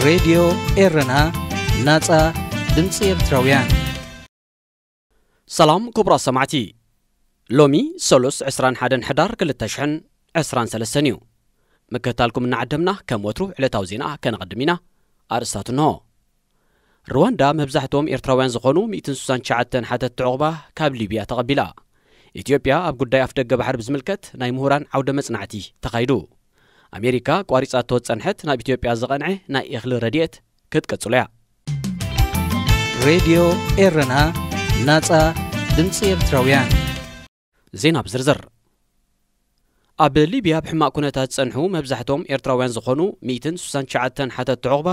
ሬድዮ ኤረና፣ ናጻ ድምጺ ኤርትራውያን። ሰላም ክቡራት ሰማዕቲ፣ ሎሚ ሰሉስ ዕስራን ሓደን ሕዳር ክልተ ሽሕን ዕስራን ሰለስተን እዩ። ምክትታልኩም እናዓደምና፣ ከም ወትሩ ዕለታዊ ዜና ከነቐድም ኢና። ኣርእስታቱ እንሆ። ሩዋንዳ መብዛሕትኦም ኤርትራውያን ዝኾኑ ሚእትን ስሳን ትሽዓተን ሓተትቲ ዑቕባ ካብ ሊብያ ተቐቢላ። ኢትዮጵያ ኣብ ጉዳይ ኣፍደገ ባሕሪ ብዝምልከት ናይ ምሁራን ዓውደ መጽናዕቲ ተኻይዱ። ኣሜሪካ ቋሪጻቶ ዝጸንሐት ናብ ኢትዮጵያ ዝቐንዐ ናይ እኽሊ ረድኤት ክትቅጽሎ እያ። ሬድዮ ኤረና፣ ናጻ ድምጺ ኤርትራውያን። ዜና ብዝርዝር። ኣብ ሊብያ ብሕማቕ ኩነታት ዝጸንሑ መብዛሕትኦም ኤርትራውያን ዝኾኑ ሚእትን ስሳን ትሽዓተን ሓተትቲ ዑቕባ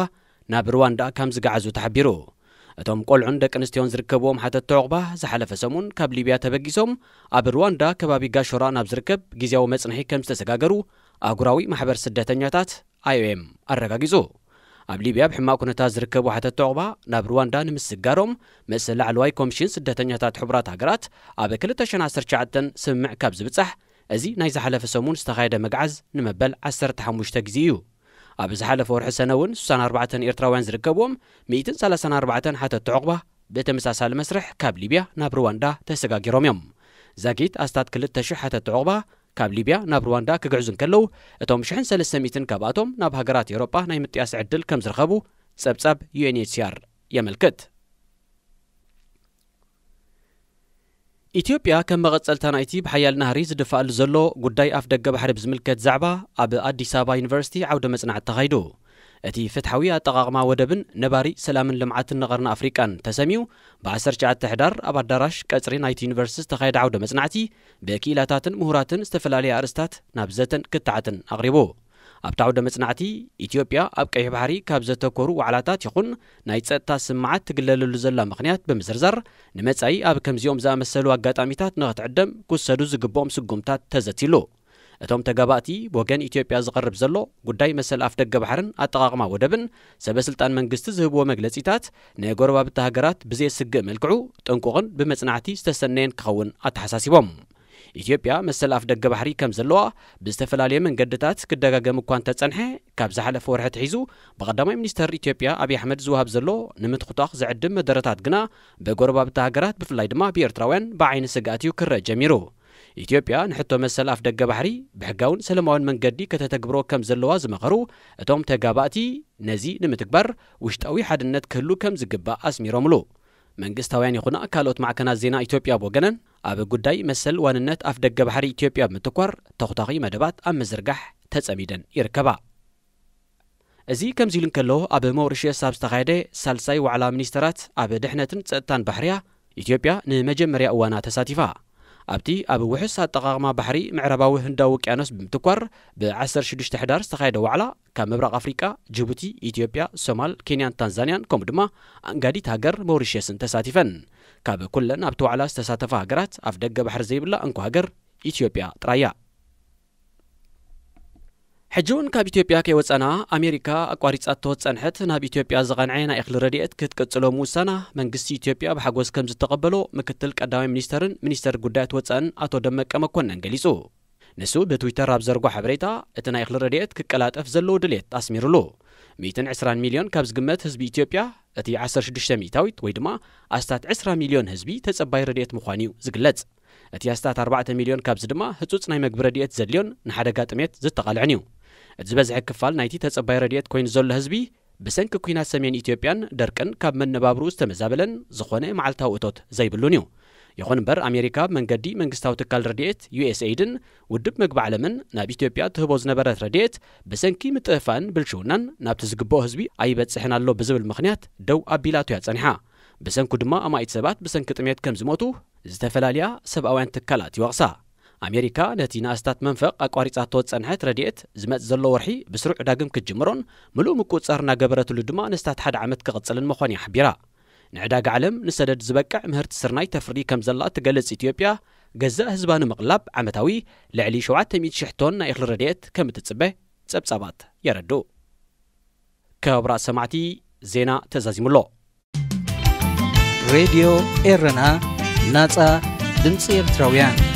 ናብ ሩዋንዳ ከም ዝገዓዙ ተሓቢሩ። እቶም ቆልዑን ደቂ ኣንስትዮን ዝርከብዎም ሓተትቲ ዑቕባ ዝሓለፈ ሰሙን ካብ ሊብያ ተበጊሶም ኣብ ሩዋንዳ ከባቢ ጋሾራ ናብ ዝርከብ ግዝያዊ መጽንሒ ከም ዝተሰጋገሩ ኣህጉራዊ ማሕበር ስደተኛታት ኣይ ኦ ኤም ኣረጋጊጹ። ኣብ ሊብያ ብሕማቕ ኩነታት ዝርከቡ ሓተትቲ ዑቕባ ናብ ሩዋንዳ ንምስጋሮም ምስ ላዕለዋይ ኮሚሽን ስደተኛታት ሕቡራት ሃገራት ኣብ ክልተ ሽሕን ዓሰርተ ትሽዓተን ስምምዕ ካብ ዝብጻሕ፣ እዚ ናይ ዝሓለፈ ሰሙን ዝተኻየደ ምግዓዝ ንመበል ዓሰርተ ሓሙሽተ ግዜ እዩ። ኣብ ዝሓለፈ ወርሒ ሰነ እውን ስሳን ኣርባዕተን ኤርትራውያን ዝርከብዎም ሚእትን ሰላሳን ኣርባዕተን ሓተትቲ ዑቕባ ብተመሳሳሊ መስርሕ ካብ ሊብያ ናብ ሩዋንዳ ተሰጋጊሮም እዮም። ዛጊት ኣስታት ክልተ ሽሕ ሓተትቲ ዑቕባ ካብ ሊብያ ናብ ሩዋንዳ ክግዕዙ እንከለዉ፣ እቶም ሽሕን ሰለስተ ሚእትን ካብኣቶም ናብ ሃገራት ኤውሮጳ ናይ ምጥያስ ዕድል ከም ዝረኸቡ ጸብጻብ ዩ ኤን ኤች ሲ ኣር የመልክት። ኢትዮጵያ ከም መቐጸልታ ናይቲ ብሓያል ናህሪ ዝድፋኣሉ ዘሎ ጉዳይ ኣፍደገ ባሕሪ ብዝምልከት ዛዕባ ኣብ ኣዲስ ኣበባ ዩኒቨርሲቲ ዓውደ መጽናዕቲ ተኻይዱ። እቲ ፍትሓዊ ኣጠቓቕማ ወደብን ነባሪ ሰላምን ልምዓትን ንቐርኒ ኣፍሪቃን ተሰምዩ ብ ዓሰርተ ትሽዓተ ሕዳር ኣብ ኣዳራሽ ቀጽሪ ናይቲ ዩኒቨርሲቲ ዝተኻየደ ዓውደ መጽናዕቲ ብክኢላታትን ምሁራትን ዝተፈላለየ ኣርእስታት ናብ ዘተን ክትዓትን ኣቕሪቡ። ኣብቲ ዓውደ መጽናዕቲ፣ ኢትዮጵያ ኣብ ቀይሕ ባሕሪ ካብ ዘተኮሩ ዋዕላታት ይኹን ናይ ጸጥታ ስምዓት ትግለለሉ ዘላ ምኽንያት ብምዝርዛር፣ ንመጻኢ ኣብ ከምዚኦም ዝኣመሰሉ ኣጋጣሚታት ንኽትዕደም ክውሰዱ ዝግብኦም ስጉምታት ተዘትይሉ። እቶም ተጋባእቲ፣ ብወገን ኢትዮጵያ ዝቐርብ ዘሎ ጉዳይ መሰል ኣፍደገ ባሕርን ኣጠቓቕማ ወደብን፣ ሰበ ስልጣን መንግስቲ ዝህብዎ መግለጺታት ንጎረባብቲ ሃገራት ብዘየስግእ መልክዑ ጥንቁቕን ብመጽናዕቲ ዝተሰነየን ክኸውን ኣተሓሳሲቦም። ኢትዮጵያ መሰል ኣፍደገ ባሕሪ ከም ዘለዋ ብዝተፈላለየ መንገድታት ክደጋገም እኳ እንተጸንሐ፣ ካብ ዝሓለፈ ወርሒ ኣትሒዙ ብቐዳማይ ሚኒስተር ኢትዮጵያ ኣብይ ኣሕመድ ዝወሃብ ዘሎ ንምትኹታኽ ዝዕድም መደረታት ግና ብጎረባብቲ ሃገራት፣ ብፍላይ ድማ ብኤርትራውያን ብዓይኒ ስግኣት እዩ ክረአ ጀሚሩ። ኢትዮጵያ ንሕቶ መሰል ኣፍደገ ባሕሪ ብሕጋውን ሰላማውን መንገዲ ከተተግብሮ ከም ዘለዋ ዝመኸሩ እቶም ተጋባእቲ፣ ነዚ ንምትግባር ውሽጣዊ ሓድነት ክህሉ ከም ዝግባእ ኣስሚሮምሉ። መንግስታውያን ይኹና ካልኦት ማዕከናት ዜና ኢትዮጵያ ብወገነን፣ ኣብ ጉዳይ መሰል ዋንነት ኣፍደገ ባሕሪ ኢትዮጵያ ብምትኳር ተኹታኺ መደባት ኣብ ምዝርጋሕ ተጸሚደን ይርከባ። እዚ ከምዚ ኢሉ እንከሎ፣ ኣብ ሞሪሸስ ኣብ ዝተኻየደ ሳልሳይ ዋዕላ ሚኒስተራት ኣብ ድሕነትን ጸጥታን ባሕርያ ኢትዮጵያ ንመጀመርያ እዋና ተሳቲፋ። ኣብቲ ኣብ ውሑስ ኣጠቓቕማ ባሕሪ ምዕራባዊ ህንዳዊ ውቅያኖስ ብምትኳር ብ ዓሰርተ ሽዱሽተ ሕዳር ዝተኻየደ ዋዕላ፣ ካብ ምብራቕ ኣፍሪቃ ጅቡቲ፣ ኢትዮጵያ፣ ሶማል፣ ኬንያን ታንዛንያን ከምኡ ድማ ኣንጋዲት ሃገር ሞሪሸስን ተሳቲፈን። ካብ ኩለን ኣብቲ ዋዕላ ዝተሳተፋ ሃገራት ኣፍደገ ባሕሪ ዘይብላ እንኮ ሃገር ኢትዮጵያ ጥራይ እያ። ሕጂ እውን ካብ ኢትዮጵያ ከይወጸና፣ ኣሜሪካ ኣቋሪጻቶ ዝጸንሐት ናብ ኢትዮጵያ ዝቐንዐ ናይ እኽሊ ረድኤት ክትቅጽሎ ምውሳና መንግስቲ ኢትዮጵያ ብሓጎስ ከም ዝተቐበሎ ምክትል ቀዳማይ ሚኒስተርን ሚኒስተር ጉዳያት ወጻእን ኣቶ ደመቀ መኮነን ገሊጹ። ንሱ ብትዊተር ኣብ ዘርጎ ሓበሬታ፣ እቲ ናይ እኽሊ ረድኤት ክቀላጠፍ ዘለዎ ድሌት ኣስሚሩሉ። ሚእትን ዕስራን ሚልዮን ካብ ዝግመት ህዝቢ ኢትዮጵያ፣ እቲ ዓሰርተ ሽዱሽተ ሚእታዊት ወይ ድማ ኣስታት ዕስራ ሚልዮን ህዝቢ ተጸባይ ረድኤት ምዃኑ እዩ ዝግለጽ። እቲ ኣስታት ኣርባዕተ ሚልዮን ካብዚ ድማ ህጹጽ ናይ መግቢ ረድኤት ዘድልዮን ንሓደጋ ጥሜት ዝተቓልዐን እዩ። እቲ ዝበዝሐ ክፋል ናይቲ ተጸባይ ረድኤት ኮይኑ ዘሎ ህዝቢ ብሰንኪ ኲናት ሰሜን ኢትዮጵያን ደርቅን ካብ መነባብርኡ ዝተመዛበለን ዝኾነ መዓልታዊ እቶት ዘይብሉን እዩ። ይኹን እምበር፣ ኣሜሪካ ብመንገዲ መንግስታዊ ትካል ረድኤት ዩ ኤስ ኤይድን ውድብ መግቢ ዓለምን ናብ ኢትዮጵያ ትህቦ ዝነበረት ረድኤት ብሰንኪ ምጥፍፋእን ብልሽውናን ናብቲ ዝግብኦ ህዝቢ ኣይበጽሕን ኣሎ ብዝብል ምኽንያት ደው ኣቢላቶ እያ ጸኒሓ። ብሰንኩ ድማ ኣማኢት ሰባት ብሰንኪ ጥሜት ከም ዝሞቱ ዝተፈላለያ ሰብኣውያን ትካላት ይወቕሳ። ኣሜሪካ ነቲ ንኣስታት መንፈቕ ኣቋሪጻቶ ዝጸንሐት ረድኤት ዝመጽእ ዘሎ ወርሒ ብስሩዕ ዳግም ክትጅምሮን ምሉእ ምቁጽጻር እናገበረትሉ ድማ ንስታት ሓደ ዓመት ክቕጽልን ምዃኑ እያ ሓቢራ። ንዕዳጋ ዓለም ንሰደድ ዝበቅዕ ምህርቲ ስርናይ ተፍሪ ከም ዘላ እትገልጽ ኢትዮጵያ፣ ገዛእ ህዝባ ንምቕላብ ዓመታዊ ልዕሊ ሸውዓተ ሚእቲ ሽሕ ቶን ናይ እኽሊ ረድኤት ከም እትጽበ ጸብጻባት የረድኡ። ክቡራት ሰማዕቲ፣ ዜና ተዛዚሙ ኣሎ። ሬድዮ ኤረና፣ ናጻ ድምጺ ኤርትራውያን።